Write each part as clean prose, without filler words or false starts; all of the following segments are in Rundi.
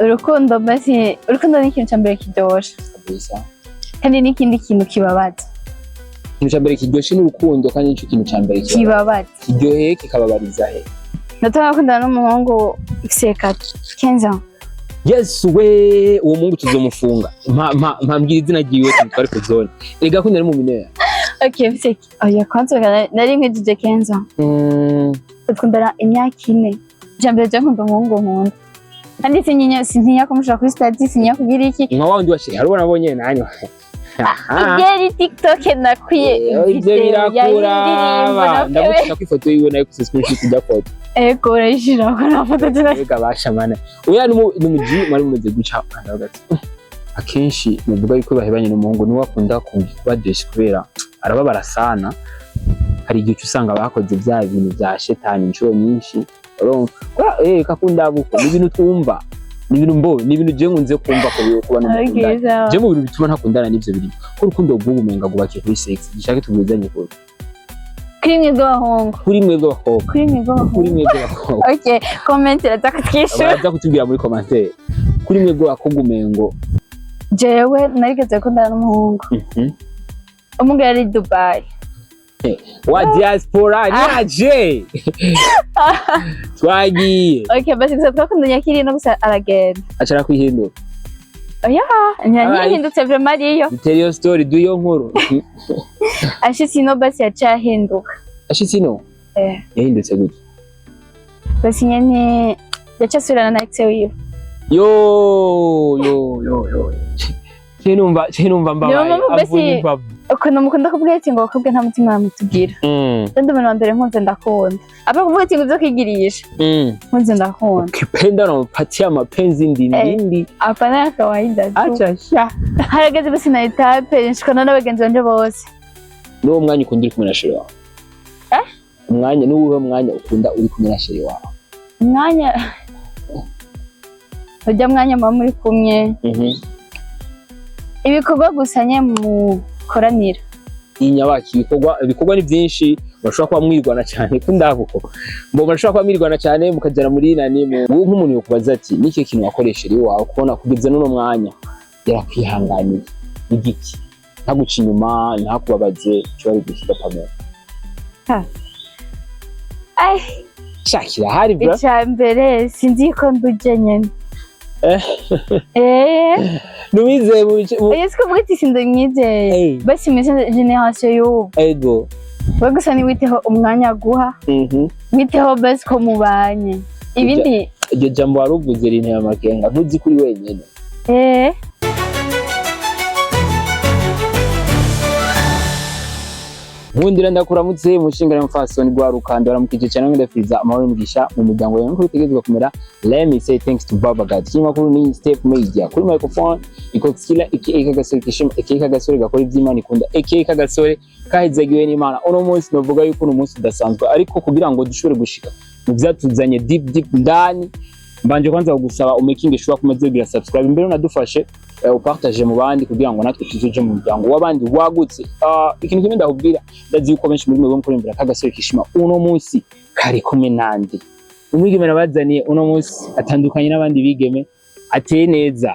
Urukundo basi, urukundo ni ikintu ca mbere kiryoshe. Kabisa. Kandi n'ikindi kintu kibabaza. Ikintu ca mbere kiryoshe ni urukundo, kandi nico kintu ca mbere kibabaza. Kibabaza. Kiryoheye kikababariza he? Natanga gukundana n'umuhungu mfise 15 ans. Yesu we, uwo muhungu tuzomufunga. Mpa mpa mpa, mbwira izina ryiwe tumutware ku zone. Erega ko nari mu minera. Okay, mfise, oya, kwanza nari nkijije 15 ans. Dukundana imyaka 4. Icya mbere, je nkunda umuhungu nkunda, kandi sintinya kumushira kuri status, sintinya kugira iki. Nka wa wundi wa chéri, hari uwo nabonye nanyu. Igeri TikTok nakwiye. Ivyo birakuraba, ndagushira ku ifoto yiwe nayo kuri screenshot ijya foto. Ego, urayishirako na foto tuna. Ega bashamana, oya, n'umuji mwari mumeze guca aravuga ati akenshi muvuga yuko bahebanye n'umuhungu niwe akunda kuba déçu kubera arababara sana. Hari igihe uca usanga bakoze bya bintu bya shetani inshuro nyinshi, urumva ko kakunda buko ni ibintu twumva, ni ibintu mbo, ni ibintu je nkunze kumva ko kuba n'umukundana. Okay, sawa. Je mu bintu bituma ntakundana n'ivyo bintu, ko urukundo rw'ubu umenga rwubakiye kuri sex. Gishake tubwizanye kuri Kuri mwe bw'abahungu. Kuri mwebwe abakobwa. Kuri mwe bw'abahungu. Kuri mwebwe abakobwa. Okay, comment iraza kutwishyura. Baraza kutubwira muri commentaire. Kuri mwebwe abakobwa umengo Jewe narigeze gukundana n'umuhungu. Umuhungu yari i Dubai. Wa diaspora niaje twagiye. Okay, basi gusa twakundanye akiri no gusa aragenda. Acara kwihindura. Oya, ntiyahindutse vraiment, ariyo. Dutere iyo story, du iyo nkuru. Ashitse ino basi yaciye ahinduka. Ashitse ino? Eh. Yahindutse gute? Basi nyene yaciye asubirana na ex wiwe. Yo yo yo yo, ce numva mbabaye. Niyo mpamvu basi- Avunye imbavu. Ukuntu mukunda kuvuga ati ngo abakobwa nta mutima mutugira. Kandi umuntu wa mbere nkunze ndakunda, apa kuvuga ati ngo ibyo kwigirisha. Nkunze ndakunda. Ukipenda unampatia mapenzi ndindindi. Apana ya kawaida tu. Acha sha. Harageze basi na étape nshikana n'abagenzi banje bose. N'uwo mwanya ukunda uri kumwe na chéri wawe? Eh? Umwanya, n'uwuhe mwanya ukunda uri kumwe na chéri wawe? Umwanya, urya mwanya muba muri kumwe, ibikorwa gusa nye mukoranira. Inyabaki ibikorwa ni byinshi. Bashobora kuba mwirwana cyane ko ndabuko ngo bashobora kuba mwirwana cyane mukagera muri nani mu nk'umuntu yokubaza ati niki kintu wakoresheje iwawe kubona kugeza n'uno mwanya yarakwihanganiye igiki, ntaguca inyuma, ntakubabaze, cyo bari gusiga Pamela? Ai. Shakira hari bro. Icya mbere, sinzi ko nduje nyene. Eh. Nuwizeye mu Oya, siko kuvuga ati sindamwizeye. Basi muri génération y'ubu, we gusa niwiteho umwanya aguha, witeho basi ko mubanye, ibindi. Iryo jambo waruvuze rinteye amakenga, ntuzi kuri wenyine. Eh. Nkundira ndakuramutse mushingana mfasoni rwa rukando, baramukije cyane, ndafiriza amahoro n'umugisha mu muryango yawe nkuko bitegerezwa kumera. Let me say thanks to Baba God. Ikinyamakuru ni Step Media, kuri microphone iko kila aka kagasore kishima, aka kagasore gakora iby'Imana ikunda, aka kagasore kahizagiwe n'Imana. Uno munsi novuga yuko uno munsi udasanzwe, ariko kugira ngo dushobore gushika mu byatuzanye deep deep ndani, mbanje kwanza kugusaba umaking sure kumaze kugira subscribe mbere, unadufashe upartage mu bandi kugira ngo natwe tuzuje mu muryango w'abandi wagutse. Ikintu kimwe ndakubwira, ndazi yuko benshi muri mwebwe mukurembera kagasore kishima uno munsi kari kumwe nande. Umwigeme nabazaniye uno munsi atandukanye n'abandi bigeme, ateye neza,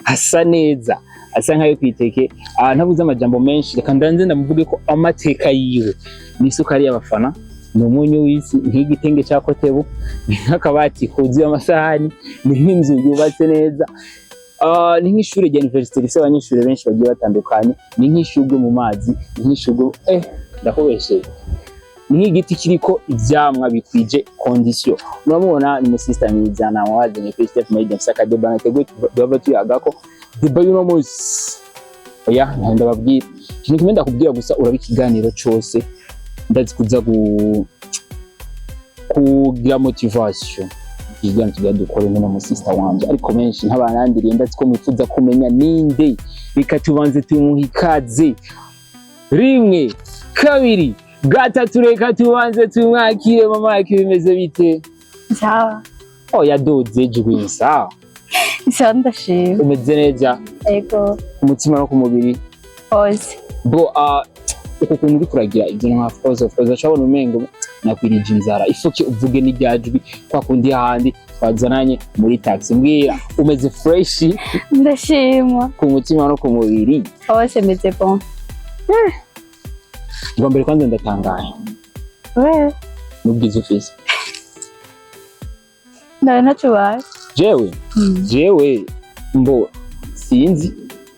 asa neza, asa nkayo kwiteke. Ntabuze amajambo menshi, reka ndanze ndamuvuge ko amateka yiwe ni isukari y'abafana, ni umunyu w'isi, nk'igitenge cya kotebu, ni nk'akabati kuzuye amasahani, ni nk'inzu yubatse neza. Ni nk'ishuri rya university rifite abanyeshuri benshi bagiye batandukanye, ni nk'ishurwe mu mazi, ni nk'ishurwe, ndakubesheye, ni nk'igiti kiriko ivyamwa bikwije condition. Muramubona, ni umusista mwiza namwazanye kuri Step Media. Mfise akadeba nateguye duhava tuyagako. Débat y'uno munsi, oya, ntayo ndababwira. Ikintu kimwe ndakubwira gusa, uraba ikiganiro cose, ndazi kuza kugira motivation. Ikiganiro tugira dukore n'uno musista wanje, ariko benshi ntabarandiriye, ndazi ko mwifuza kumenya ninde. Reka tubanze tumuhe ikaze. Rimwe, kabiri, gatatu, reka tubanze tumwakire. Mama yake, bimeze bite? Sawa. Oya, doze jwi, sawa. Sawa, ndashima. Umeze neza? Ego. Ku mutima no ku mubiri? Hose. Bo Uko kuntu uri kuragira ibyo nka, of course acabona umengo nakwirije inzara. Ifoke uvuge n'iryajwi kwa kundi hahandi twazananye muri taxi. Mbwira, umeze fresh? Ndashima. Ku mutima no ku mubiri? Hose meze bon. Bwa mbere kwanza ndatangaye We. n'ubwiza ufise. Nawe ntacyo ubaye. Jewe, jewe mbo sinzi,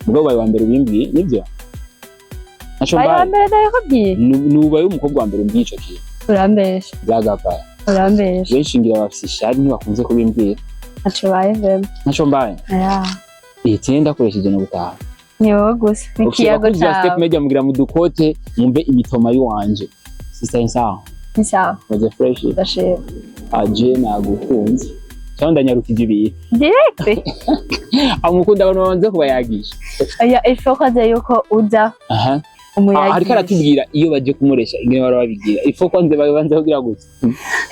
mugabo ubaye wa mbere ubimbwiye nibyo, ntaco Baye wa mbaye. mbere ndabikubwiye. Nubaye umukobwa wa mbere umbwiye ico kintu. Urambesha. Byagapara. Urambesha. Benshi ngira bafise ishari, ntibakunze kubimbwira. Ntacyo ubaye vraiment. Ntaco mbaye. Ya. Iyi ndakoresheje no gutaha. Ni wowe gusa ni Okay, ikiyago abakunzi ba Step cyawe. Media, mugira mudukote mwumve imitoma y'uwanje. Sister, ni sawa? Ni sawa. Meze fresh? Ndashima. Aje nagukunze cyangwa ndanyarukije ibintu? Direct. Amukunda abantu babanze kubayagisha. Oya, il faut kwanza yuko uza Aha. umuyagisha. Ariko aratubwira iyo baje kumuresha ingene bara babigira, ifo kwanze babanze kugira gutya.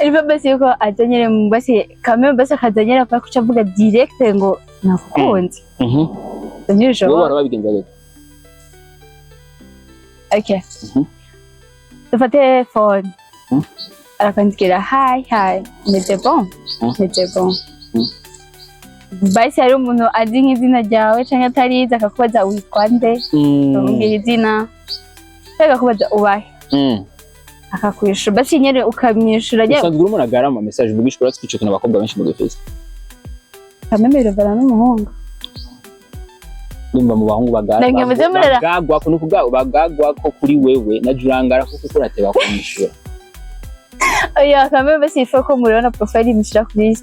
Il faut basi yuko aza nyene, basi kamwe basi akaza nyene apfa kuca avuga direct ngo nagukunze. Wowe Ntibishoboka. bara babigenza gute? Okay. Dufate phone. Arakwandikira: "Hi, hi, meze bon?" "Meze bon." Basi hari umuntu azi nk'izina ryawe canke atarizi, akakubaza: "Witwa nde?" Ukamubwira izina, canke akakubaza: "Ubahe?" Akakwishura, basi nyene ukamwishura nyene. Usanzwe urimo uragara ama message uvugishwa, uretse ko ico kintu abakobwa benshi mugifise. Kameme biravana n'umuhungu. Ndumva mu bahungu bagara Ndabwira muze murera. bagagwa ko nukuga bagagwa ko kuri wewe na jurangara ko kuko urateba kumwishura. Oya, kameme basi il faut ko murabona profile imushyira kuri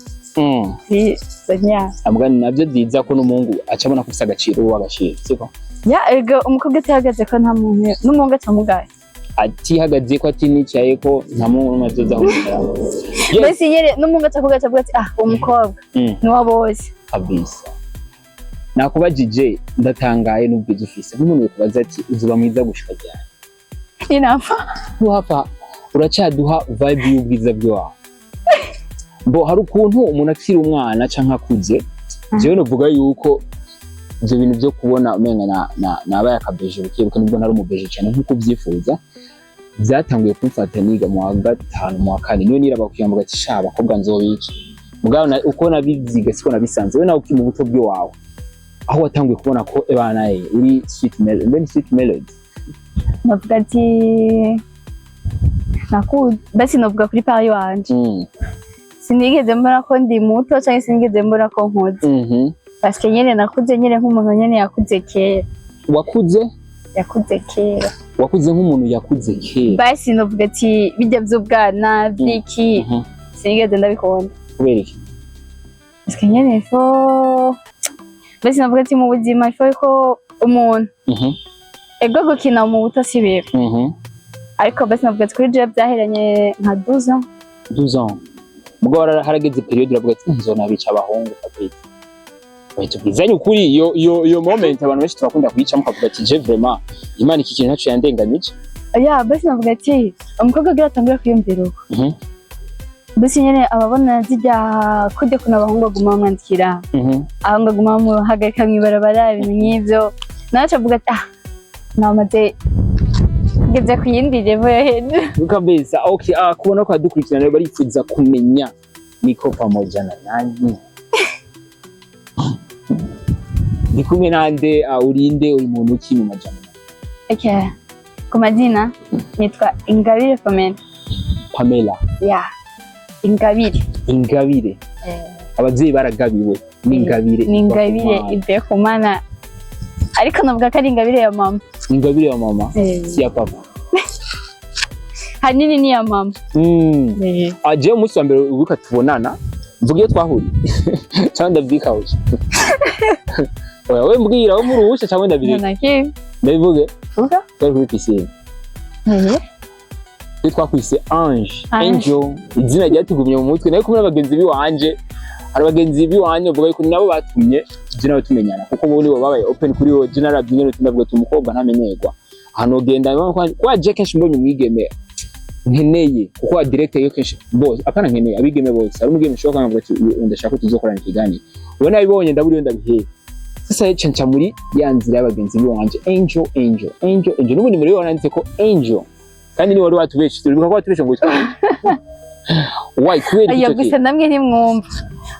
Sonia. Ambwa ni navyo vyiza ko n'umuhungu aca abona ko ufise agaciro, uwo agaciro siko? Ya, ego, umukobwa atihagaze ko nta muntu n'umuhungu atamugaye. Atihagaze ko atinicaye ko nta muhungu n'umwe azoza kumugara. Yes. Mbese nyene n'umuhungu atakugaye atavuga ati: "Ah, uwo mukobwa ni uwa bose." Kabisa. Nakubajije, ndatangaye n'ubwiza ufise. Nk'umuntu yokubaza ati: "Uzoba mwiza gushika ryari?" Ninapfa. Ntuhapfa, uracyaduha vibe y'ubwiza bwawe. Mbo hari ukuntu umuntu akiri umwana canke akuze, jewe novuga yuko ivyo bintu vyo kubona umenga nabaye akabeje bukebuke, nubwo ntari umubeje cane nk'uko uvyifuza, vyatanguye kumfata niga mu wa gatanu, mu wa kane, niyo niraba kugira ngo ati: "Sha, abakobwa nzobica." Mugabo uko nabivyiga siko nabisanze. We nawe ukiri mu buto bw'iwawe, aho watanguye kubona ko ebana ye uri sweet melody, mbe ni sweet melody? Navuga ati nakuze, basi novuga kuri pari wanje, sinigeze mbona ko ndi muto canke sinigeze mbona ko nkuze, parce que nyene nakuze nyene nk'umuntu nyene yakuze kera. Wakuze? Yakuze kera. Wakuze nk'umuntu yakuze kera. Basi novuga ati bijya vy'ubwana vy'iki, sinigeze ndabikunda. Kubera iki? Parce que nyene faut, basi navuga ati mu buzima il faut ko umuntu ego gukina mu buto si bibi, ariko basi navuga ati kuri jewe byaheranye nka 12 ans. 12 ans. Mugabo harageze période uravuga ati: "Nzonabica abahungu kabisa." Bahita ubwizanye ukuri, iyo moment abantu benshi turakunda kuyicamo, ukavuga ati: "Je vraiment, Imana iki kintu ntaco yandenganyije." Ya, basi navuga ati umukobwa agira atangura kwiyumvira uko, basi nyene ababona zijya kujya kuna abahungu baguma bamwandikira, aho ngo aguma bamuhagarika mw'ibarabara, ibintu nk'ivyo, nawe aca avuga ati: "Ah, namaze ngeze ku yindi level yo hejuru." Kabisa. Okay, kubona ko adukurikirana rero barifuza kumenya niko pamoja na nani, ndi kumwe nande, urinde, uri muntu ki mu majambo? Okay. Ku mazina nitwa Ingabire Pamela. Pamela? Ya, Ingabire. Ingabire. Abavyeyi baragabiwe n'ingabire. Ni ingabire ivuye ku Mana, ariko navuga ko ari ingabire ya mama. Ingabire ya mama, si ya papa? Hanini ni iya mama. Jewe umunsi wa mbere ubuka tubonana, mvuga iyo twahuriye cyangwa ndavyikawuje? Oya, we mbwira, we muruhusha cyangwa ndabireka? Nta Ndabivuge? Vuga. Twari kuri piscine. Twe twakwise Ange. Ange. Angel, izina ryatugumye mu mutwe. Nawe kumwe n'abagenzi biwanje, hari abagenzi biwanje bavuga yuko nabo batumye je nawe tumenyana, kuko bo nibo babaye open kuri wowe. Je naravye nyene ndavuga ati umukobwa ntamenyerwa ahantu ugenda kwa je kenshi mbonye umwigeme nkeneye, kuko wa direct yo kenshi bose apana nkeneye abigeme bose, hari umwigeme ushobora kuvuga ati: "Uyu ndashaka ko tuzokorana ikiganiro." Ubona nabibonye, ndabura iyo ndabihera. Sasa rero nca muri ya nzira y'abagenzi biwanje, Angel, Angel, Angel, Angel. N'ubundi muri we nanditse ko Angel, kandi ni wari watubeshe, turibuka ko watubeshe ngo witwa Angel. Why? Kubera Ayo icyo gusa kintu? Namwe ntimwumva,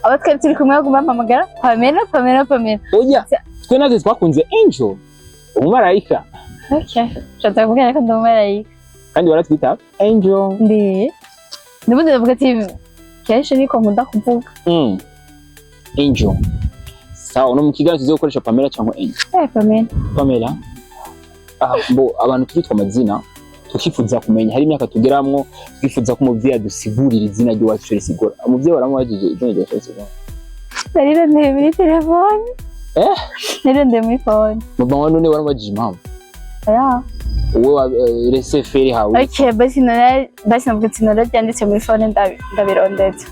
abo twari turi kumwe baguma bampamagara Pamela, Pamela, Pamela. Oya, twe natwe twakunze Angel, umumarayika. Okay, nshatse kuvuga ko ndi umumarayika. Kandi waratwita Angel. Ndi n'ubundi ndavuga ati kenshi niko nkunda kuvuga. Angel, sawa. No mu kiganiro tugiye gukoresha Pamela cyangwa Angel? Eh, Pamela. Pamela. Ah, bo abantu turitwa amazina tukifuza kumenya, hari imyaka tugeramwo twifuza ko umuvyeyi adusigurira izina ry'iwacu risigura. Umuvyeyi waramubajije izina ryacu risigura? Narirondeye muri telefone. Eh? Narirondeye muri phone. Mama wa none waramubajije impamvu? Oya. Wowe laissez faire hawe. Okay, basi nara basi navuga ati nararyanditse muri phone, ndabirondetse.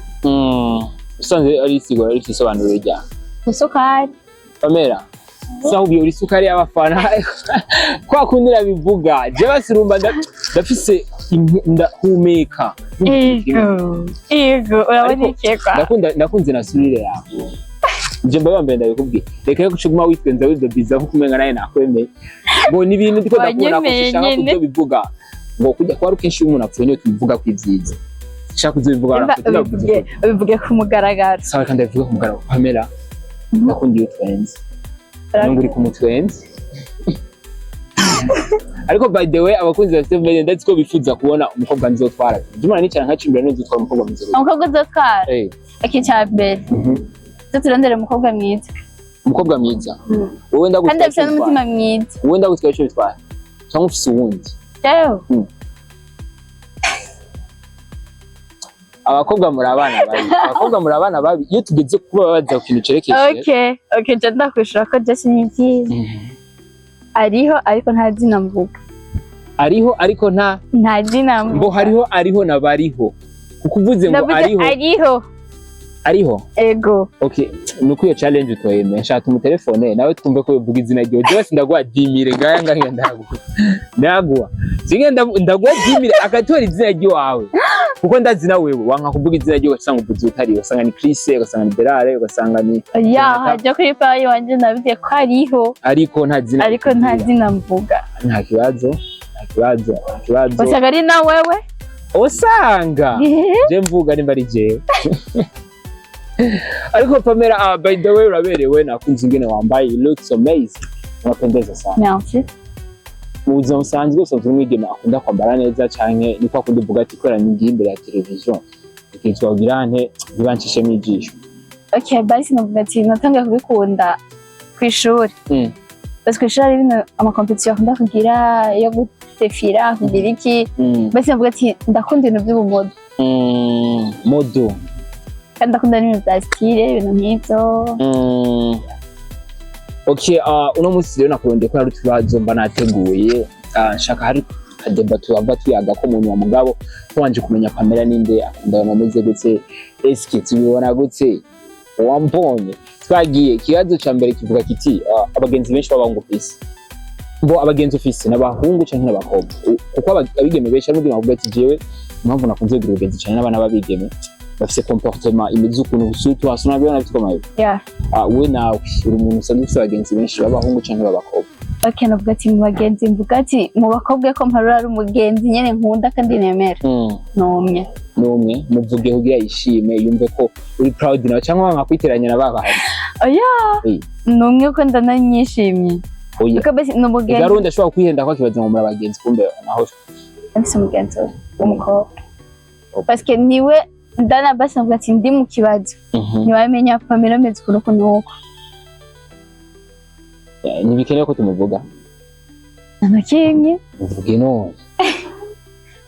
Usanze ari isigura, ari isobanuro rya Isukari. Pamela, sahubiye uri isukari y'abafana kwa kundi urabivuga. Je basirumba ndafise ndahumeka. Ego, ego, urabona. Ariko Ikekwa. Ndakunda, ndakunze na sourire yawe. Je mbaye mbere ndabikubwiye, reka yo kucuguma witwenza widobiza nkuko umenga nawe nakwemeye ngo ni ibintu ndiko ndakubona ko Wanyemeye ushaka nyene. kuzobivuga, ngo kujya kuba ari kenshi iyo umuntu apfuye niyo tubivuga ko ibyiza ushaka kuzobivuga. Nimba ubivuge ku mugaragaro. Sawa, kandi ndabivuga ku mugaragaro. Pamela, ndakunda iyo twenze nubwo uri kumutwenza. Ariko by the way, abakunzi ba Steve Media, ndazi ko bifuza kubona umukobwa nzotwara. Jumana nicara nkacimbira nzotwara umukobwa mwiza. Umukobwa uzotwara? Eh. Iki cya mbere, tuze turondere umukobwa mwiza. Umukobwa mwiza. Wowe Kandi ndagutwara afite icyo n'umutima bitwara? mwiza. Wowe ndagutwara icyo bitwara cyangwa ufise uwundi? Jewe? Abakobwa muri abana babi, abakobwa muri abana babi iyo tugeze kuba babaza ku kintu cerekeye. Okay, je ndakwishura ko je sinzi. Ariho, ariko nta zina mvuga. Ariho ariko nta Nta zina mvuga. Ngo hariho, ariho na bariho, kuko uvuze ngo Ndavuze ariho. Ariho. Ariho. Ego. Okay, nuko iyo challenge utoyemeye, nshaka tumutelefone nawe twumve ko uvuga izina ryiwe. Jewe sindaguha 10 000 ngaya ngaya, ndaguha, ndaguha singe ndaguha 10 000 akatora izina ry'iwawe, kuko ndazi na wewe wanka kuvuga izina ryiwe, ugasanga uvuze utari, ugasanga ni Chris, ugasanga ni Berare, ugasanga ni Ya. Jonathan. Hajya kuri payi wanje nabize ko ariho. Ariko nta zina. Ariko nta zina mvuga. Nta kibazo, nta kibazo, nta kibazo. Usanga ari na wewe. Usanga je mvuga nimba ari jewe. Ariko Pamela, by the way, uraberewe, nakunze ingene wambaye. You look so amazing, unapendeza sana. Merci. Mu buzima busanzwe usanzwe umwigeme akunda kwambara neza, canke niko akunda uvuga ati kubera ngiye imbere ya televiziyo ikitwa kugira nte ntibanshishemo ijisho? Okay, basi navuga ati natangiye kubikunda kw'ishuri. Basi kw'ishuri hari ibintu, ama compétition akunda kugira yo gudefira, kugira iki. Basi navuga ati ndakunda ibintu by'ubumodo. Modo. Kandi ndakunda n'ibintu bya style, ibintu nk'ibyo. Okay, uno munsi rero nakurondeye ko hari utubazo mba nateguye. Nshaka hari aka débat tuhava tuyaga ko umuntu wa mugabo wanje kumenya Pamela ninde, akunda abantu bameze gute, eske tubibona gute wambonye. Twagiye. Ikibazo ca mbere kivuga kiti abagenzi benshi b'abahungu ufise, ngo abagenzi ufise n'abahungu canke n'abakobwa? Kuko abigeme benshi hari n'ubwo bavuga ati jewe impamvu nakunze kugira ubugenzi cane n'abana b'abigeme bafise comportement imeze ukuntu, surtout hasi nabyo nabyo. Ah, we nawe uri umuntu usanzwe ufise abagenzi benshi b'abahungu canke b'abakobwa? Okay, navuga ati mu bagenzi, mvuga ati mu bakobwa ko mparura ari umugenzi nyene nkunda kandi nemera, numwe. N'umwe. Muvuge kugira yishime, yumve ko uri proud nawe, cyangwa wanga kwiteranya na babaye. Oya. Eh. Numwe ko ndananyishimye. Oya. Kuko basi ni umugenzi. Garundi ashobora kwihenda ko akibaza ngo muri abagenzi, kumbe naho. Mfise umugenzi w'umukobwa parce que niwe ndana, basi navuga ati ndi mu kibazo ntiwamenya Pamela ameze ukuntu ukuntu uko. Eh, ntibikenewe ko tumuvuga. Nta na kimwe. Muvuge none.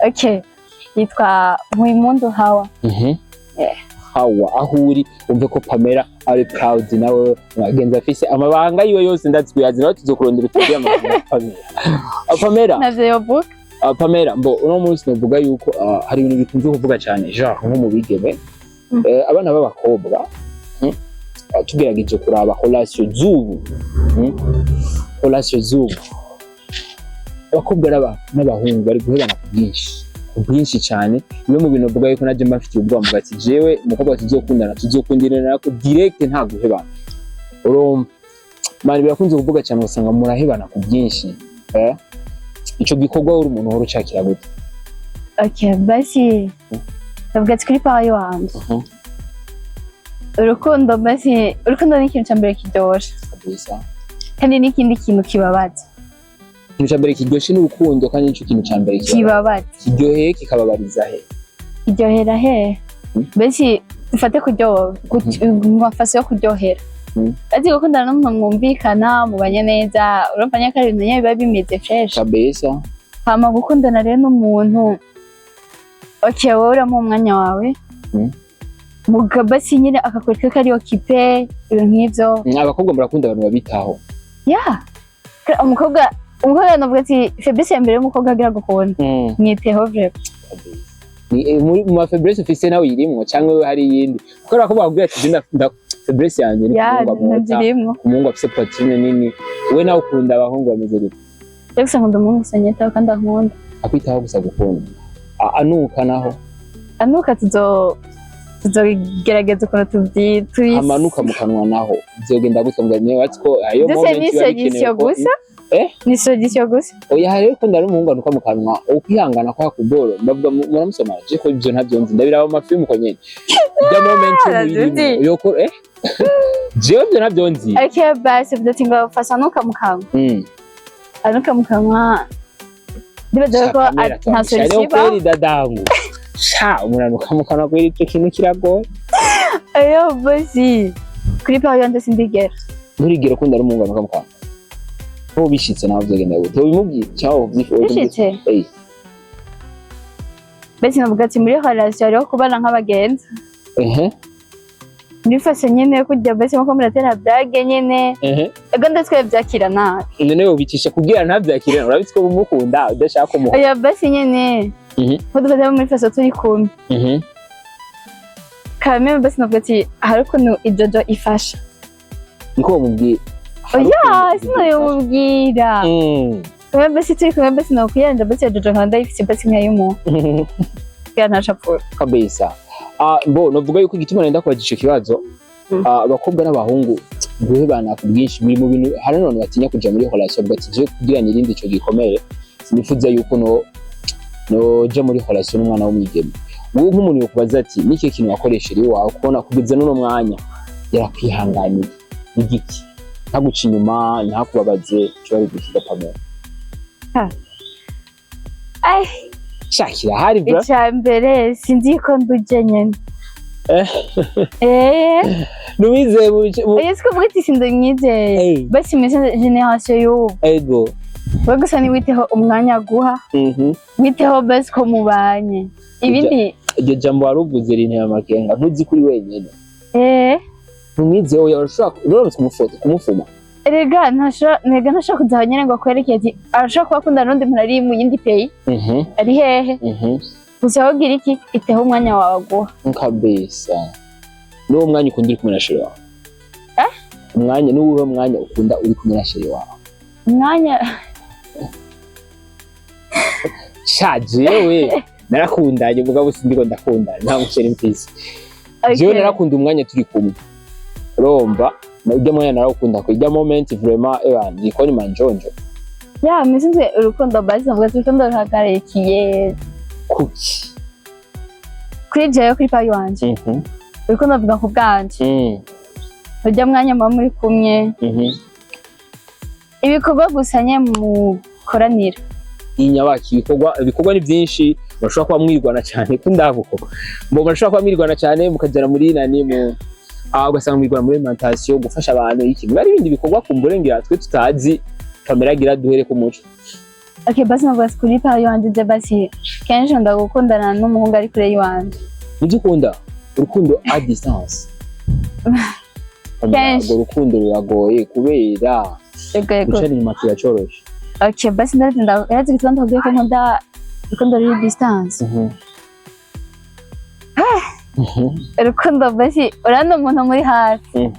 Okay, yitwa Muimundu Hawa. Eh. Hawa, aho uri umve ko Pamela ari proud nawe mwagenzi afise amabanga yiwe yose, ndazi kuyazi nawe, tuzokurondera utubwire amabanga ya Pamela. Ah, Pamela. Ntavyo yovuga. Pamela, mbo uno munsi novuga yuko hari ibintu bikunze kuvuga cyane, genre nko mu bigeme, abana b'abakobwa, tugerageje kuraba relation z'ubu, relation z'ubu, abakobwa n'abahungu bari guhebana ku bwinshi, ku bwinshi cyane. Bimwe mu bintu mvuga yuko najye mba mfitiye ubwoba, mvuga ati jewe umukobwa tuzokundana, tuzokundana ko direct, nta guhebana. Urumva Mani, birakunze kuvuga cyane, ugasanga murahebana ku byinshi, eh? Ico gikorwa uri umuntu uhora ucakira gute? Okay, basi ndavuga ati kuri part wanje, urukundo, basi urukundo ni ikintu ca mbere kiryoshe kandi n'ikindi kintu kibabaza. Ikintu ca mbere kiryoshe ni urukundo, kandi nico kintu ca mbere kibabaza. Kibabaza. Kiryoheye kikababariza he? Kiryohera he? Mbese dufate kuryoha mu mafaso yo kuryohera. Ati gukundana n'umuntu mwumvikana, mubanye neza, urumva nyine ko ari ibintu nyine biba bimeze fresh. Hama gukundana rero n'umuntu, okay, wowe uramuha umwanya wawe, basi nyine akakwereka ko ari occupé, ibintu nk'ivyo. Abakobwa murakunda abantu babitaho. Ya, umukobwa navuga ati faiblesse ya mbere y'umukobwa agira gukunda, mwiteho vraiment. Kabisa. Ni mu ma faiblesse ufise nawe irimwo, cyangwa we hari iyindi? Kuko abakobwa bakubwira ati: "Je faiblesse yanjye ni Ya, umuhungu amota, ntizirimwo. umuhungu afise poitrine nini." We nawe ukunda abahungu bameze gute? Rero gusa nkunda umuhungu gusa nyitaho kandi ankunda. Akwitaho gusa, gukunda. Anuka naho? Anuka tuzogerageza ukuntu tubyi tuyi Amanuka mu kanwa naho bizogenda gute? Mbwa niwe watsi ko ayo Byose moment ni biba bikenewe solution gusa. Eh? Ni solution gusa. Oya, hari ukunda ari umuhungu anuka mu kanwa, ukwihangana kwa kuboro bavuga muramusoma. Je ko ivyo ntavyo nzi, ndabiraba mu mafilmu ko nyene ibya moment Arazi. muyirimo yoko, jewe ivyo ntavyo nzi. Okay, basi vuga ati ngo fasha anuka mu kanwa. Anuka mu kanwa, ndibaza ko nta solution ibaho. Kweli dadangu, sha, umuntu anuka mu kanwa kweli, ico kintu kiragoye. Ayo, basi kuri part yanje sindigera. Nturigera ukunda ari umuhungu anuka mu kanwa? Ntubu bishitse nawe vyogenda gute? Ubimubwiye cyangwa uvyifuje? Bishitse? Eh. Basi navuga ati muri relation hariho kubana nk'abagenzi. Muri façon nyene yo kurya, basi nkuko muratera blague nyene. Ego, ndetse byakira nabi. None wobicisha kugira ntavyakire? Urabitse ko umukunda udashaka kumuha. Oya, basi nyene nko dufate muri façon turi kumwe, kameme, basi navuga ati hari ukuntu ijojo ifasha. Niko wamubwiye? Oya, sinabimubwira. Kameme, basi turi kumwe, basi nokwiyanja, basi iyo jojo nkaba ndayifise, basi nkayumuha kugira ntacapfura. Kabisa. Ah, bo novuga yuko igituma nenda kubaza ico kibazo, abakobwa n'abahungu guhebana ku bwinshi biri mu bintu. Hari n'abantu batinya kuja muri relation, bavuga ati: "Je kugira nirinde ico gikomere, sinifuza yuko noja muri relation n'umwana w'umwigeme." Wowe nk'umuntu yokubaza ati: "Niki kintu wakoresheje iwawe kubona kugeza n'uno mwanya yarakwihanganiye?" Ni igiki ntaguca inyuma, ntakubabaze? Ico bari gusiga, Pamela? Ai. Shakira hari bro. Icya mbere, sinzi ko nduje nyene. Nuwizeye mu Oya, siko kuvuga ati sindamwizeye. Basi muri génération y'ubu, we gusa niwiteho umwanya aguha, witeho basi ko mubanye, ibindi. Iryo jambo waruvuze rinteye amakenga. Ntuzi kuri wenyene? Eh. Ntumwizeye? Oya, urashobora uramutse kumufota kumufuma. Erega ntashobora kuzaho nyene ngo akwereke ati arashobora kuba akundana n'undi muntu ari mu yindi pays, ari hehe. Gusa wowe ugira iki? Iteho umwanya wawe aguha. Kabisa. N'uwo mwanya ukunda uri kumwe na chéri wawe? Eh? Umwanya, n'uwuhe mwanya ukunda uri kumwe na chéri wawe? Umwanya? Sha, jewe narakundanye, mugabo sindiko ndakundana, nta mu chéri mfise. Jewe narakunda umwanya turi kumwe, urumva ujya mwanya narawukunda ko ijya moment vraiment, ewa, ndiko ni manjonjo. Ya, misinzwe urukundo, basi navuga ati urukundo ruhagarikiye Kuki? Kuri jewe, kuri part wanje, urukundo avuga ku bwanje, ujya mwanya muba muri kumwe, ibikorwa gusa nye mukoranira. Inyabaki ibikorwa ni byinshi. Murashobora kuba mwirwana cyane ko ndavuko mbo murashobora kuba mwirwana cyane mukagera muri nani mu ugasanga mwirwana muri alimentation, gufasha abantu, iki. Ari ibindi bikorwa kumbure ngira twe tutazi. Pamela agira duhere ku muco. Okay, basi navuga ati kuri part wanje je, basi kenshi nkunda gukundana n'umuhungu ari kure y'iwanje. Nibyo, ukunda urukundo à distance, Pamela? Kenshi. Urwo rukundo ruragoye kubera Yego. gucara inyuma kiracoroshe. Okay, basi ndazi gituma ndakubwiye ko nkunda urukundo ruri distance. Urukundo, basi urabona umuntu muri hafi,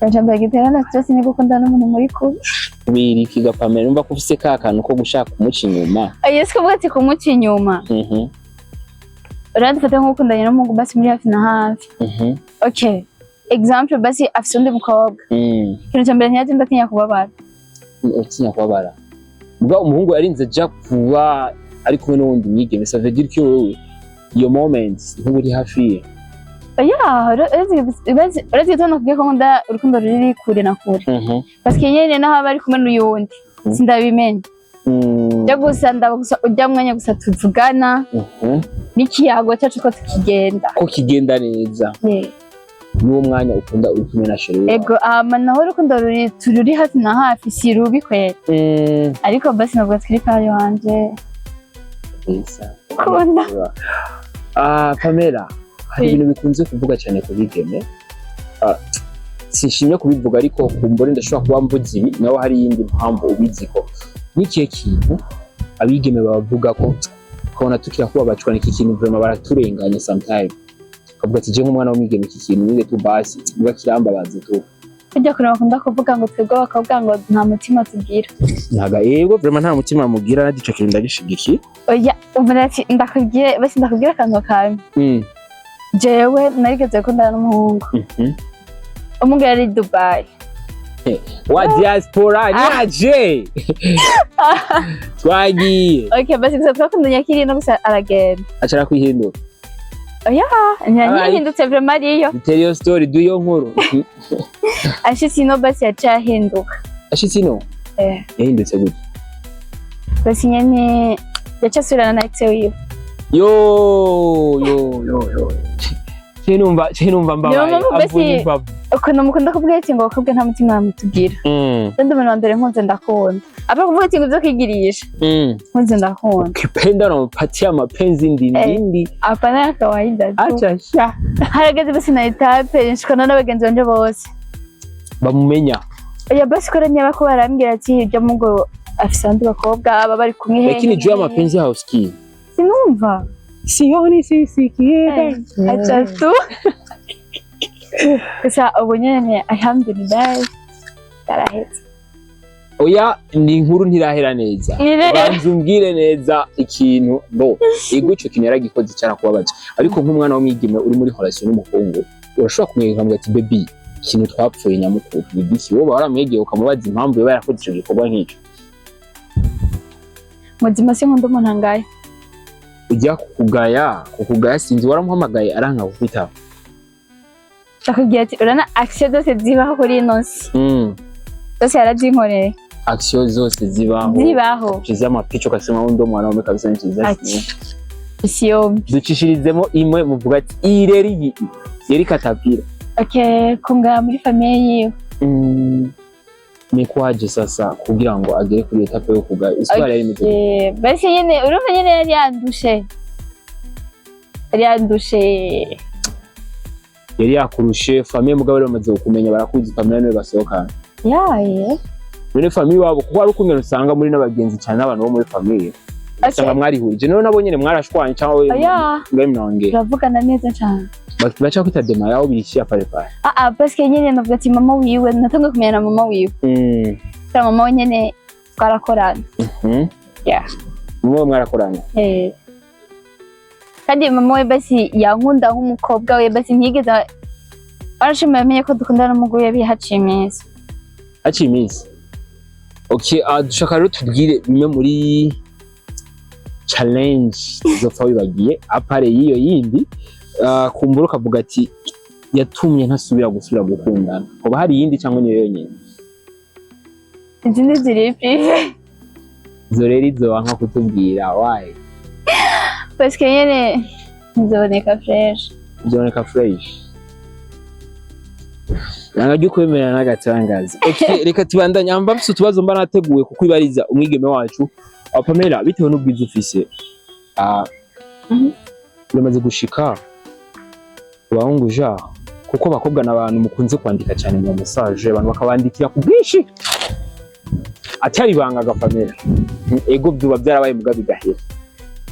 ijambo gitera na stress ni gukundana n'umuntu muri kure. Kubera iki ga, Pamela? Numva ko ufise ka kantu ko gushaka kumuca inyuma. Oya, si kuvuga ati kumuca inyuma. Urabona, dufate nk'ukundanye n'umuhungu, basi muri hafi na hafi. Okay. Exemple, basi afise undi mukobwa, ikintu ca mbere, ntiyaje ndatinya kubabara. Utinya kubabara. Ubwo umuhungu yarinze aja kuba ari kumwe n'uwundi mwigeme, ça veut dire ko wewe iyo moment ntuba uri hafi ye. Oya, uretse ko nakubwiye ko nkunda urukundo ruri kure na kure, parce que nyene naho aba ari kumwe n'uyundi, sindabimenya. Byo gusa ndaba gusa ujya mwanya gusa tuvugana n'ikiyago cyacu ko tukigenda. Ko kigenda neza. N'uwo mwanya ukunda uri kumwe na chéri wawe. Ego, hama naho urukundo ruri tururi hafi na hafi si rubi kwera, ariko basi navuga twiri payo wanje. Kabisa. Kunda. Ah, Pamela, hari Oui. ibintu bikunze kuvuga cyane ku bigeme. Ah, sinshimye kubivuga, ariko kumbure ndashobora kuba mvuze ibi, nawe hari iyindi mpamvu ubiziko. N'ikihe kintu abigeme bavuga ko ukabona tukira kuba bacwa n'iki kintu, vraiment baraturenganya sometime, ukavuga ati je nk'umwana w'umwigeme iki kintu nyine tu basi niba kirambabaza tu? Ujya kure bakunda kuvuga ngo twebwe abakobwa ngo nta mutima tugira. Ntaga, yego, vraiment nta mutima mugira, nanjye ico kintu ndagishigikiye. Oya, ubu ati ndakubwire, basi ndakubwire akantu kamwe. Jewe narigeze gukundana n'umuhungu. Umuhungu yari i Dubai. Wa diaspora nyaje twagiye. Okay, basi gusa twakundanye akiri no gusa aragenda. Acara kwihindura. Oya, ntiyahindutse vraiment ariyo. Dutere iyo story, du iyo nkuru. Ashitse ino basi yaciye ahinduka. Ashitse ino? Eh. Yahindutse gute? Basi nyene yaciye asubirana na ex wiwe. Yo yo yo yo, ce numva mbabaye. Niyo mpamvu basi- Avuye imbavu. Ukuntu mukunda kuvuga ati ngo abakobwa nta mutima mutugira, ndi umuntu wa mbere, nkunze ndakunda, apfa kuvuga ati ngo ibyo kwigirisha, nkunze ndakunda. Ukipenda unampatia mapenzi ndindindi. Hapana ya kawaida tu. Acha sha. Harageze basi na étape nshikana n'abagenzi banje bose. Bamumenya. Oya, basi ko nyaba ko barambwira ati ibyo mugo afise abandi bakobwa baba bari kumwe hehe. Lakini juu ya mapenzi hausikii. Sinumva. Sioni sisikie. Acha tu. Gusa ubu nyene alhamdulillah yarahetse. Oya, ni inkuru ntirahera neza. Banza umbwire neza ikintu bo ego ico kintu yaragikoze cyarakubabaje, ariko nk'umwana w'umwigeme uri muri relation n'umuhungu, urashobora kumwereka ukamubwira ati baby, ikintu twapfuye nyamukuru ni igiki? Wowe waramwegeye ukamubaza impamvu yoba yarakoze ico gikorwa nk'ico? Muzima sinkunda umuntu angaye. Ujya kukugaya, sinzi, waramuhamagaye aranka kukwitaba. Ndakubwira ati urana action zose zibaho kuri ino si, zose yarazinkoreye. Action zose zibaho? Zibaho. Chiza amapicha ukasema huyu ndo mwanaume kabisa nichiza. Ati isi yombi. Ducishirizemo imwe muvuga ati iyi rero iyi yari katapira. Okay, kungaya muri famille yiwe. Ni kwaje sasa kugira ngo agere kuri étape yo kugaya? Histoire yari imeze gute? Basi nyene urumva nyene yari yandushe, yari yandushe. Yari yakurushe famille, mugabo bari bamaze kukumenya, barakuzi famille niwe basohokana? Yaye. None famille wabo, kuko hari ukuntu usanga muri n'abagenzi cyane n'abantu bo muri famille, usanga mwarihurije, none nabo nyene mwarashwanye cyangwa we Oya. mwe mnaongea? Turavugana neza cane. Bacha kwita dema yao bilishia pale pale. Ah ah, parce que nyene navuga ati mama wiwe, natanguye kumenya na mama wiwe. Kubera mama we nyene twarakorana. Yeah. Mwe mwarakorana? Eh. Kandi mama we basi yankunda nk'umukobwa we, basi ntiyigeze arashima, yamenye ko dukundana n'umugore yabiye haciye iminsi. Haciye iminsi. Okay, dushaka rero tubwire bimwe muri challenge zopfa wibagiye à part y'iyo yindi, kumbura ukavuga ati yatumye ntasubira gusubira gukundana. Hoba hari iyindi cyangwa niyo yonyine? Izindi ziri privé. Izo rero izo wanka kutubwira, why? Parce que nyene ntizoboneka fresh. Byoneka fresh, nanga ryo kwemera n'agatangaza. Okay, reka tubandanye. Amba mfise utubazo mba nateguye kukwibariza umwigeme wacu wa Pamela, bitewe n'ubwiza ufise. Biramaze gushika abahungu ja, kuko abakobwa n'abantu mukunze kwandika cyane mu message, abantu bakabandikira ku bwinshi, atari ibanga ga Pamela. Ego, byuba byarabaye muga bigahera.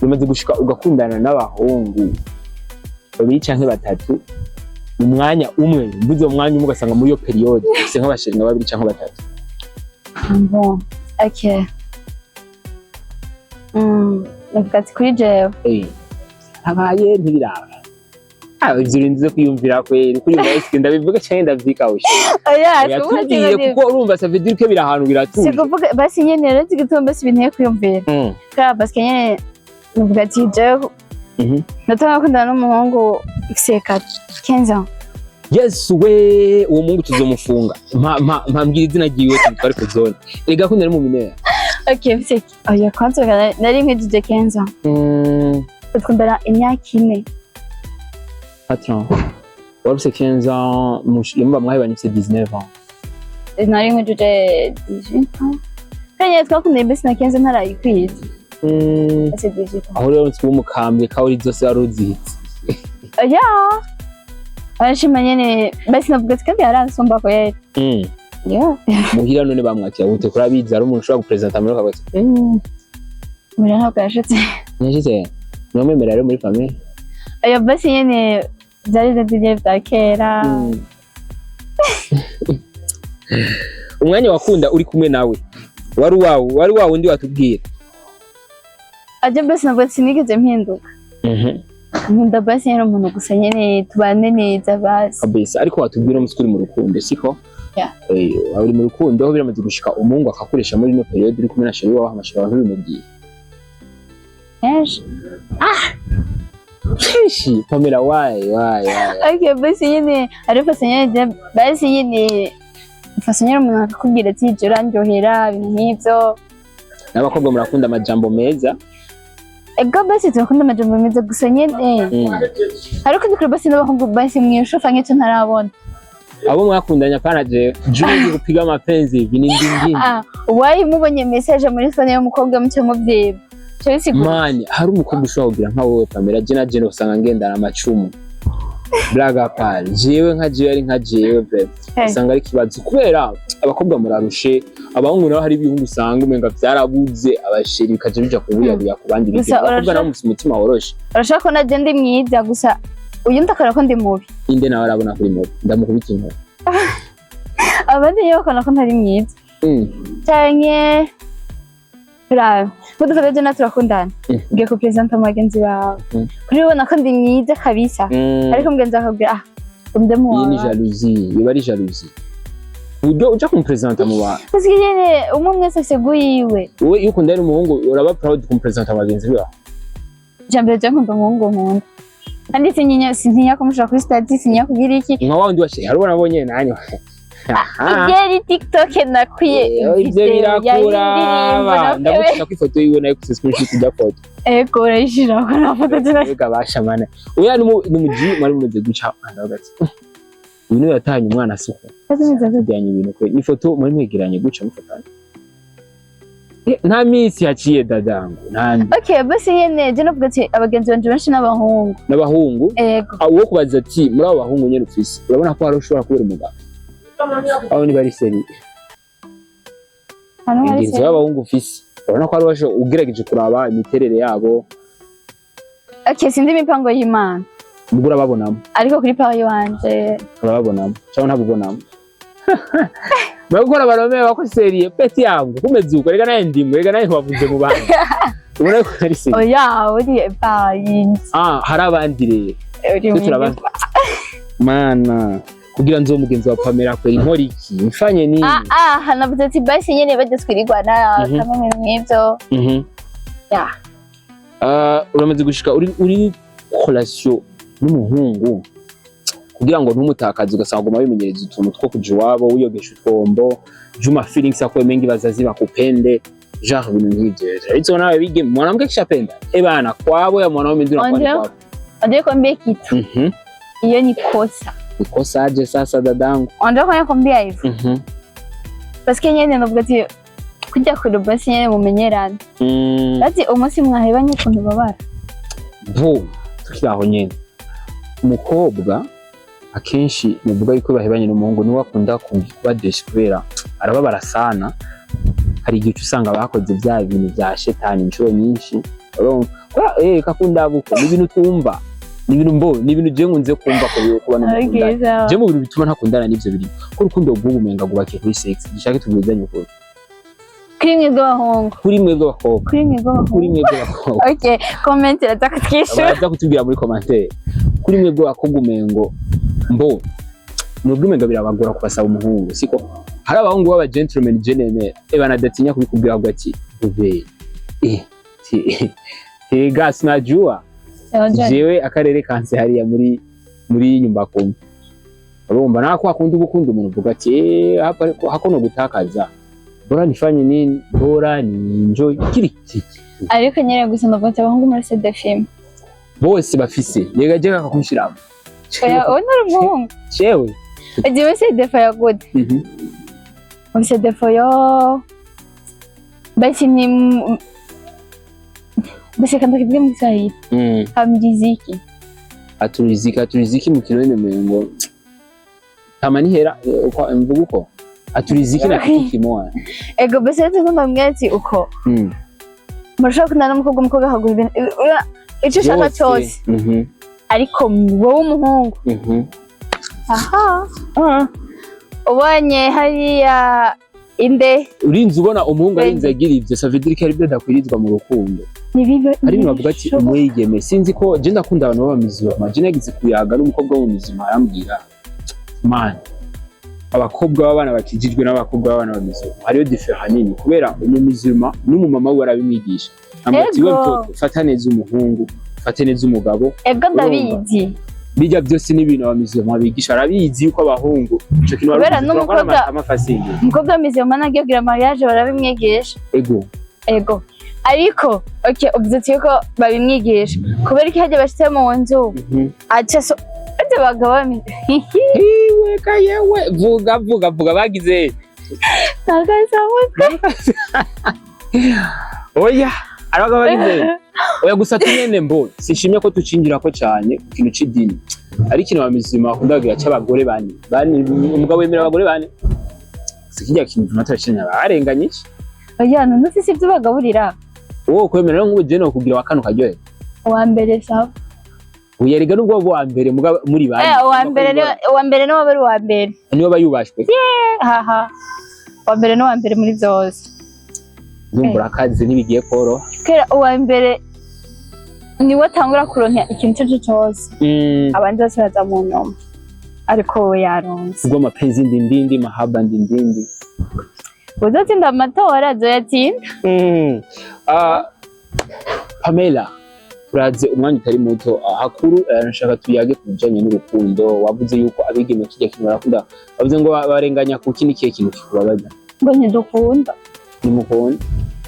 Bimaze gushika ugakundana n'abahungu babiri canke batatu mu mwanya umwe? Mvuze mu mwanya umwe, ugasanga muri iyo période ufise nk'aba chéri nka babiri canke batatu. Bon, ok. Navuga ati kuri jewe Habaye ntibiraba. Ah, ivyo urinze kwiyumvira kweri, kwiyumvira, eske ndabivuga canke ndavyikawusha? Oya. Oya, tubwire, kuko urumva ça veut dire ko biri ahantu biratuje. Sikuvuga basi nyene rero igituma basi binteye kwiyumvira, kubera parce que nyene nuvuga ati jewe natanga gukundana n'umuhungu mfise 15 ans. Yes we, uwo muhungu tuzomufunga. Mpa mbwira izina ryiwe tumutware ku zone. Erega ko nari mu minera. Okay, mfise, oya, kwanza nari nkijije 15 ans. Dukundana imyaka 4. Attends. Wari ufise 15 ans, yumva mwahebanye ufise 19 ans. Nari nkijije 18 ans kandi nyene twakundanye mbese na 15 ntarayikwiza. Ese 18 ans. Aho rero nsi w'umukambwe kawuri zose wari uzihitse. Oya, arashima nyene basi navuga ati kandi yaransumba kweri. Yeah. Muhira none bamwakira gute? Kuri abizi hari umuntu ushobora gupresenta muri akabazo. Muhira ntabwo yashitse. Nyashitse. Mwamwemera rero muri famille? Oya, basi nyene vyari vyo vya kera. Umwanya wakunda uri kumwe nawe wari wawe, wari wawe undi watubwira. Aje basi navuga ati sinigeze mpinduka. Nkunda basi nyene umuntu gusa nyene tubane neza basi. Kabisa, ariko watubwira umunsi uri mu rukundo, siko? Yeah. Eh, waba uri mu rukundo aho biramaze gushika umuhungu akakoresha muri ino période uri kumwe na chéri wawe, amashuri wawe ntubimubwiye? Kenshi. Kenshi? Pamela, why, why, why? Okay, basi nyene ari façon nyene basi nyene façon nyene umuntu akakubwira ati je urandyohera, ibintu nk'ivyo. N'abakobwa murakunda amajambo meza. Ego, basi turakunda amajambo meza gusa nyene ariko ndikuri basi n'abahungu basi mwishufa nk'icyo ntarabona. Abo mwakundanye, apana jewe juu kupiga mapenzi hivi ni ndingini. Ah, wayi mubonye message muri phone y'umukobwa mucyo muvyiba cyo bisigura. Mani, hari umukobwa ushobora kugira nka wowe Pamela, je na je usanga ngendana amacumu, blague part, jewe nka jewe ari nka jewe bref. Hey. Usanga ari ikibazo kubera abakobwa murarushe, abahungu nabo hari ibihungu usanga umenga vyarabuze abasheri bikaja bija kubuyabuya ku bandi Gusa bigeme. Abakobwa nabo mufise umutima woroshe. Urashaka ko naje ndi mwiza gusa uyu ndakora ko ndi mubi. Inde nawe arabona kuri mubi ndamukubita inkoni. Abandi niyo bakabona ko ntari mwiza canke turabe nk'udufata je na turakundana, ugiye kupresenta mu bagenzi bawe, kuri ubona ko ndi mwiza kabisa, ariko mugenzi wawe akabwira ah umde Iyi ni muwawe. Jalousie, iba ari jalousie uburyo uja kumupresenta mu bantu. Parce que nyene umwe mwese afise goût yiwe. Wowe iyo ukundana n'umuhungu uraba proud kumupresenta bagenzi bawe? Ijambere je nkunda umuhungu nkunda kandi sinyinya, sintinya kumushira kuri status, sintinya kugira iki. Nka wa wundi washe hari ubona abonye nanyu. Igeri TikTok nakwiye. Ivyo birakuraba, ndagucisha ko ifoto yiwe nayo kuri screenshot ijya foto. Ego, urayishira ko na foto zina. Ega basha mana, oya numuji mwari mumaze guca ndavuga ati uyu niwe yatahanye umwana suko tujyanye ibintu kwe ni ifoto muri mwegeranye guca mufatana. Nta minsi yaciye dadangu nta Okay, basi nyene je novuga ati abagenzi banje benshi n'abahungu. N'abahungu. Ego. Ah, uwo kubaza ati muri abo bahungu nyene ufise urabona ko hari ushobora kubera umugabo aho niba ari seri? Hano hari Ingenzi b'abahungu ufise urabona ko hari uwasho ugerageje kuraba imiterere yabo? Okay, sinzi imipango y'Imana. Ubwo urababonamo? Ariko kuri part yiwanje. Urababonamo cyangwa ntabwo ubonamo? Bagukora barome bako sérieux petit yangu kumeze uko, rega naye ndimwe, rega naye wavuze mu bandi ubona ko ari sérieux. Oya, uri part yindi. Ah, hari abandi rero. Uri Twe turabandi mana kugira nzo mugenzi wa Pamela kwera inkora iki mfanye nini? Ah ah, navuze ati basi nyene bajya twirirwana kamwe ibintu nk'ivyo. Ya. Ah, uramaze gushika uri relation n'umuhungu kugira ngo ntumutakaze ugasanga uguma wimenyereza utuntu two kuja iwabo wiyogesha utwombo juma feelings yako mengi bazazi bakupende, genre ibintu nk'ivyo izo nawe bige mwanamke kishapenda eh bana kwabo ya mwanaume ndio unakuwa ni Ndio. kwabo. Ndio kwambia kitu. Hiyo ni kosa. Ikosa aje sasa dadangu? Ndio kwa kwambia hivyo. Parce que nyene navuga ati kujya kure basi nyene mumenyerane. Ati umunsi mwahebanye ukuntu babara. Bo tukiri aho nyene, umukobwa akenshi muvuga yuko bahebanye n'umuhungu niwe akunda kuba déçue kubera arababara sana. Hari igihe uca usanga bakoze bya bintu bya shetani inshuro nyinshi, urumva? Kubera kakunda buko ni ibintu twumva, ni ibintu mbo ni ibintu je nkunze kumva ko kuba n'umukundana. Okay, sawa. Je mu bintu bituma ntakundana n'ivyo bintu ko urukundo rw'ubu umenga rwubakiye kuri sex, dushake tubwizanye ukuri. Kuri mwe bw'abahungu. Kuri mwebwe abakobwa. Kuri mwe bw'abahungu. Kuri mwebwe abakobwa. Okay, comment iraza kutwishyura. Baraza kutubwira muri commentaire. Kuri mwebwe bakobwa, umengo mbo mwebwe umengo birabagora kubasaba umuhungu, siko? Hari abahungu b'aba gentleman, je nemera, banadatinya kubikubwira ngo ati: "Bébé, tega sinajua jewe akarere kanse hariya muri nyumba kumi." Urumva nako akunda ugukunda umuntu uvuga ati: "Hapa hako no gutakaza, bora nifanye nini, bora ni enjoy kiri kiki." Ariko nyene gusa ndavuga ati abahungu muri CDFM Bose bafise yega je kakakunshiramo. Oya, uwo ntari umuhungu. Jewe. Ugiye muri CDF ya gute? Muri CDF yo basi ni basi kanda kivuge mu Kiswahili. Hamjiziki. Aturiziki, aturiziki mu Kirundi umengo kama ni hera, kwa mvuga uko aturiziki na kitu kimoya. Ego, basi rero ndamubwira ati uko murashobora gukundana n'umukobwa, umukobwa akagura ibintu icyo ushaka cyose, ariko wowe umuhungu, aha ubonye hariya inde. Urinze ubona umuhungu arinze agira ivyo, ça veut dire ko ari byo adakwirizwa mu rukundo. Ntibibe. Hari ibintu bavuga ati umwigeme, sinzi ko je ndakunda abantu b'abamizima. Je nagize kuyaga n'umukobwa w'umuzima, arambwira: "Man, abakobwa b'abana bakijijwe n'abakobwa b'abana b'abamizima hariyo différence nini, kubera umumizima n'umumama we arabimwigisha." Ambwira ati: Ego. "We mtoto, fata neza umuhungu, fate neza umugabo." Ego, ndabizi. Bijya byose n'ibintu abamizima bigisha, arabizi yuko abahungu ico kintu Kubera barabizi, turakora amafasingi. Umukobwa w'umuzima nagiye kugira mariage barabimwigisha. Ego. Ego, ariko okay, uvuze ati yuko babimwigisha, kubera ko hajya bashitse mu nzu aca so ate abagabo Iwe ka yewe, vuga vuga vuga, bagize. Nagasamutwe. Oya, abagabo bagize, oya. Gusa tunyene mbo sishimye ko tucinjirako cyane ku kintu c'idini, ari ikintu abamizima bakunda kugira c'abagore bane bane. Umugabo wemera abagore bane, si kirya kintu matarashenya barenganyije. Oya, none ufise ibyo bagaburira. Wowe kwemera rero, nk'ubu je no kugira wa kano karyohe. Uwa mbere sawa. Uyerega nubwo uwa mbere mugabo muri bane. Eh, uwa mbere ni uwa mbere, niwe aba ari uwa mbere. Niwe aba yubashwe. Haha, uwa mbere ni uwa mbere muri byose. Ndumva urakaze, ntibigiye koroha. Kera uwa mbere niwe atangura kuronka ikintu icyo ari cyo cyose, abandi bose baza mu nyuma, ariko wowe yaronse. Ubwo mapenzi ndindindi, mahaba ndindindi. Uzatsinda amatora azoyatsinda. Pamela, turaze umwanya utari muto, hakuru, nshaka tuyage ku bijanye n'urukundo. Wavuze yuko abigeme kijya kintu barakunda, wavuze ngo barenganya ku kindi kihe kintu kikubabaza? Ngo ntidukunda. Nimukunda.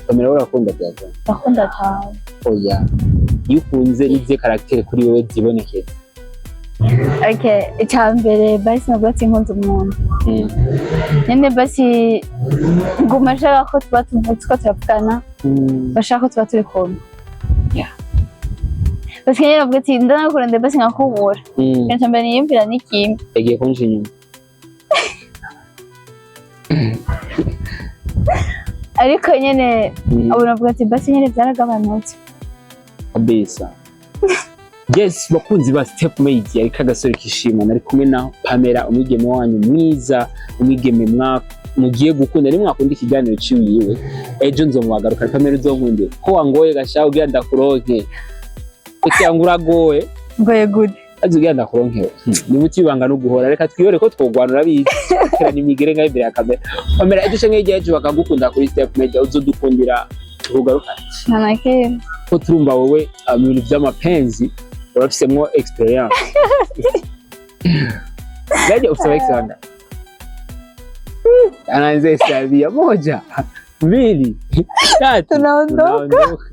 Pamela, urakunda byaza? Ndakunda cyane. Oya, iyo ukunze n'izihe caractère kuri wewe zibonekeza? Okay, icya mbere basi navuga ati nkunze umuntu nyine, basi nguma nshaka ko tuba tuko turavugana, bashaka ko tuba turi kumwe. Basi nyine navuga ati ndanakunda, basi nkakubura. Ikintu cya mbere niyumvira ni kimwe. Yagiye kunja inyuma. Ariko nyine ubu navuga ati basi nyine byaragabanutse. Kabisa. Yes, bakunzi ba Step Media, ariko agasore kishima nari kumwe na Pamela, umwigeme wanyu mwiza, umwigeme mwa mugiye gukunda. Nimwe mwakunda ikiganiro ciwiwe, ejo nzomubagaruka. Pamela, uzonkundira ko wangoye gasha ugira ndakuronke, cyangwa uragoye? Ngoye gute? Azi ugira ndakuronke, niba utibanga no guhora, reka twiyore ko twogwana, urabizi terana imigere ngaho imbere ya kamera. Pamela, ejo canke hirya y'ejo bakagukunda kuri Step Media, uzodukundira tukugaruka? Nta na kimwe. Ko turumva wowe, mu bintu vy'amapenzi urafisemwo expérience. Zaje ufise Alexander anaanza hesabia moja, mbili, tatu. Tunaondoka. Tunaondoka.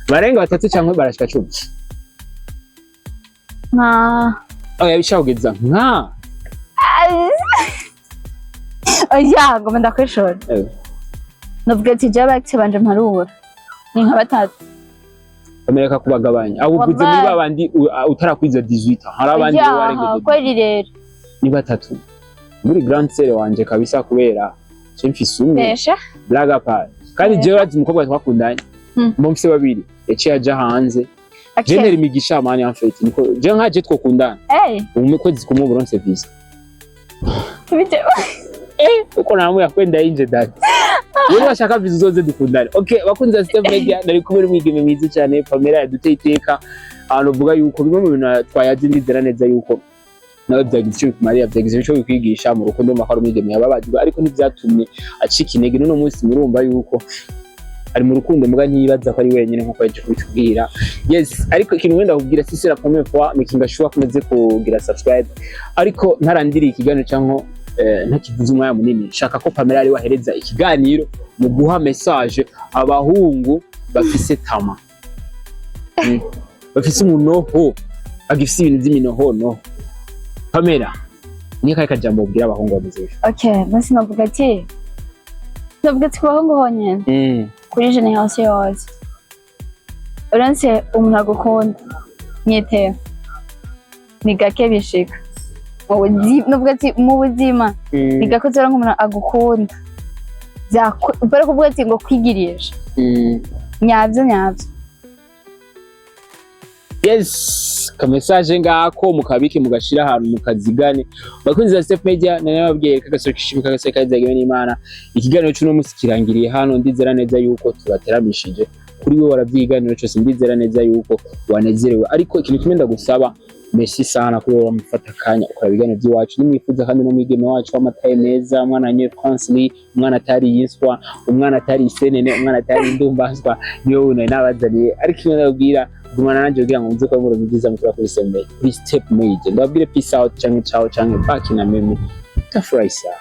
Barenga batatu cyangwa barashika 10? Nka Oya, bishaka kugeza nka Oya, ngoma ndakwishora. Navuga ati jewe abakisi banje mparura ni nka batatu. Bamereka kubagabanya abo uvuze muri Wallahi. babandi utarakwiza 18, hari abandi Oya, warengeje. Kweli rero. Ni batatu muri grand sœur wanje kabisa, kubera je mfise umwe. Nesha. Blague à part kandi, jewe urazi umukobwa twakundanye, mbo mfise babiri, yaciye aja hanze. Je ntera imigisha man, en fait niko je nka je twokundana umwe kwezi kumwe uburonse visa. Bite? Uko namu yakwenda inje dati. Wowe washaka visa, uzoze dukundane. Okay, bakunzi ba Step Media, nari kumwe n'umwigeme mwiza cyane Pamela, yaduteye iteka. Ahantu uvuga yuko bimwe mu bintu twayazi, ndizera neza yuko nawe byagize icyo bikumariye, byagize icyo bikwigisha mu rukundo. Makaro umwigeme yababajwe, ariko ntibyatumye acika intege. N'uno munsi murumva yuko ari mu rukundo, muga ntiyibaza ko ari wenyine nkuko yaje kubitubwira. Yes, ariko ikintu wenda kubwira, si c'est la première fois, making sure ko umaze kugira subscribe. Ariko ntarandiriye ikiganiro cyangwa ntakivuze umwanya munini, shaka ko Pamela ari wahereza ikiganiro mu guha message abahungu bafise tama, bafise umunoho, bagifise ibintu vy'iminoho. No Pamela, ni kahe kajambo ubwira abahungu bameze gutyo? Okay, basi navuga ati ku bahungu honyene, kuri génération yose, uranse umuntu agukunda, mwiteho. Ni gake bishika mu buzima. Navuga ati mu buzima ni gake uzora nk'umuntu agukunda bari kuvuga ati ngo kwigirisha nyabyo nyabyo. Yes, ka message ngako mukabike, mugashira ahantu, mukazigane. Bakunzi ba Step Media, nababwiye kagasoro kishimi, kagasoro kazagiwe n'Imana. Ikiganiro cy'uno munsi kirangiriye hano. Ndizera neza yuko tubateramishije. Kuri we waravye ikiganiro cyose, ndizera neza yuko wanezerewe. Ariko ikintu kimwe ndagusaba, merci sana kuri wowe wamufata akanya ukora ibiganiro by'iwacu. Nimwifuza kandi n'umwigeme wacu w'amataye meza, umwana nye France Lee, umwana atari yiswa, umwana atari isenene, umwana atari indumbaswa, niwe nari nabazaniye. Ariko kimwe ndababwira, gumana nanje kugira ngo muze kuba muri byiza mukora kuri Step Media. Ndababwire peace out, canke ciao, canke baki na mimi, tafurahi sana.